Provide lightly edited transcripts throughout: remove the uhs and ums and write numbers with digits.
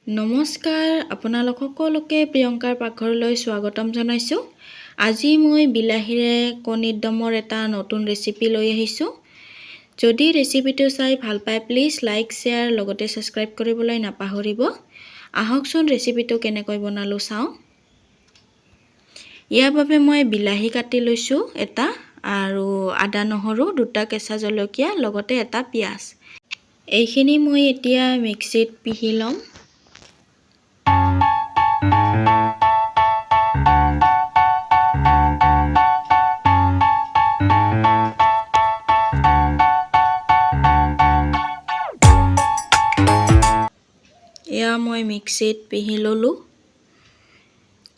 নমস্কাৰ, আপোনালোক সকলোকে প্ৰিয়ংকাৰ পাকঘৰলৈ স্বাগতম জনাইছোঁ। আজি মই বিলাহীৰে কণীৰ দমৰ এটা নতুন ৰেচিপি লৈ আহিছোঁ। যদি ৰেচিপিটো চাই ভাল পায়, প্লিজ লাইক, শ্বেয়াৰ লগতে ছাবস্ক্ৰাইব কৰিবলৈ নাপাহৰিব। আহকচোন, ৰেচিপিটো কেনেকৈ বনালোঁ চাওঁ। ইয়াৰ বাবে মই বিলাহী কাটি লৈছোঁ এটা আৰু আদা, নহৰু দুটা, কেঁচা জলকীয়া, লগতে এটা পিঁয়াজ। এইখিনি মই এতিয়া মিক্সিত পিহি ল'ম। এয়া মই মিক্সিত পিহি ল'লোঁ।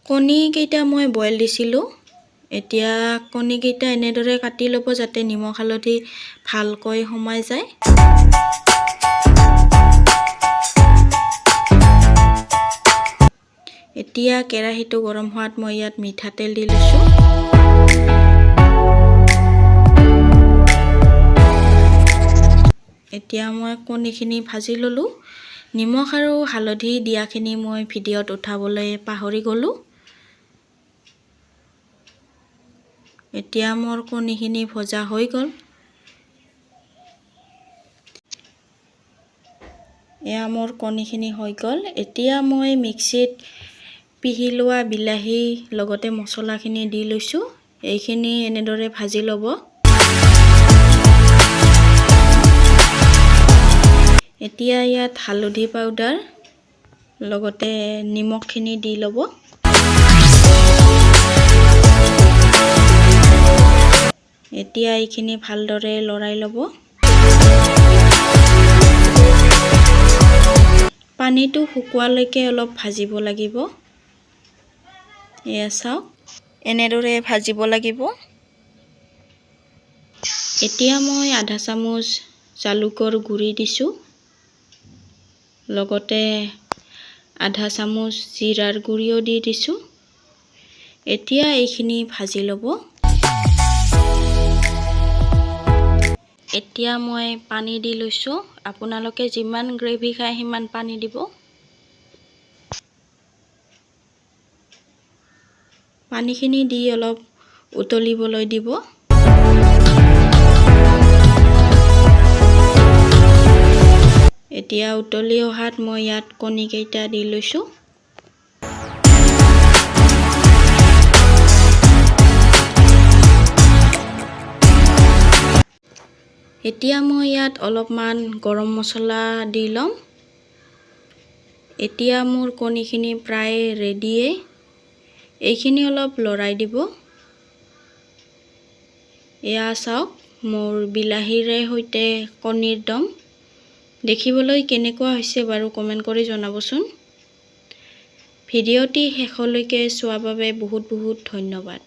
কণীকেইটা মই বইল দিছিলোঁ। এতিয়া কণীকেইটা এনেদৰে কাটি ল'ব, যাতে নিমখ হালধি ভালকৈ সোমাই যায়। এতিয়া কেৰাহীটো গৰম হোৱাত মই ইয়াত মিঠাতেল দি লৈছোঁ। এতিয়া মই কণীখিনি ভাজি ল'লোঁ। নিমখ আৰু হালধি দিয়াখিনি মই ভিডিঅ'ত উঠাবলৈ পাহৰি গ'লোঁ। এতিয়া মোৰ কণীখিনি ভজা হৈ গ'ল। এয়া মোৰ কণীখিনি হৈ গ'ল। এতিয়া মই মিক্সিত পিহি লোৱা বিলাহী লগতে মছলাখিনি দি লৈছোঁ। এইখিনি এনেদৰে ভাজি ল'ব। এতিয়া ইয়াত হালধি পাউডাৰ লগতে নিমখখিনি দি ল'ব। এতিয়া এইখিনি ভালদৰে লৰাই ল'ব। পানীটো শুকোৱালৈকে অলপ ভাজিব লাগিব। এয়া চাওক, এনেদৰে ভাজিব লাগিব। এতিয়া মই আধা চামুচ জালুকৰ গুড়ি দিছোঁ, লগতে আধা চামুচ জিৰাৰ গুড়িও দি দিছোঁ। এতিয়া এইখিনি ভাজি ল'ব। এতিয়া মই পানী দি লৈছোঁ। আপোনালোকে যিমান গ্ৰেভি খায়, সিমান পানী দিব। পানীখিনি দি অলপ উতলিবলৈ দিব। এতিয়া উতলি অহাত মই ইয়াত কণীকেইটা দি লৈছোঁ। এতিয়া মই ইয়াত অলপমান গৰম মছলা দি ল'ম। এতিয়া মোৰ কণীখিনি প্ৰায় ৰেডিয়েই। এইখিনি অলপ লৰাই দিব। এয়া চাওক, মোৰ বিলাহীৰে সৈতে কণীৰ দম দেখিবলৈ কেনেকুৱা হৈছে বাৰু কমেণ্ট কৰি জনাবচোন। ভিডিঅ'টি শেষলৈকে চোৱাৰ বাবে বহুত বহুত ধন্যবাদ।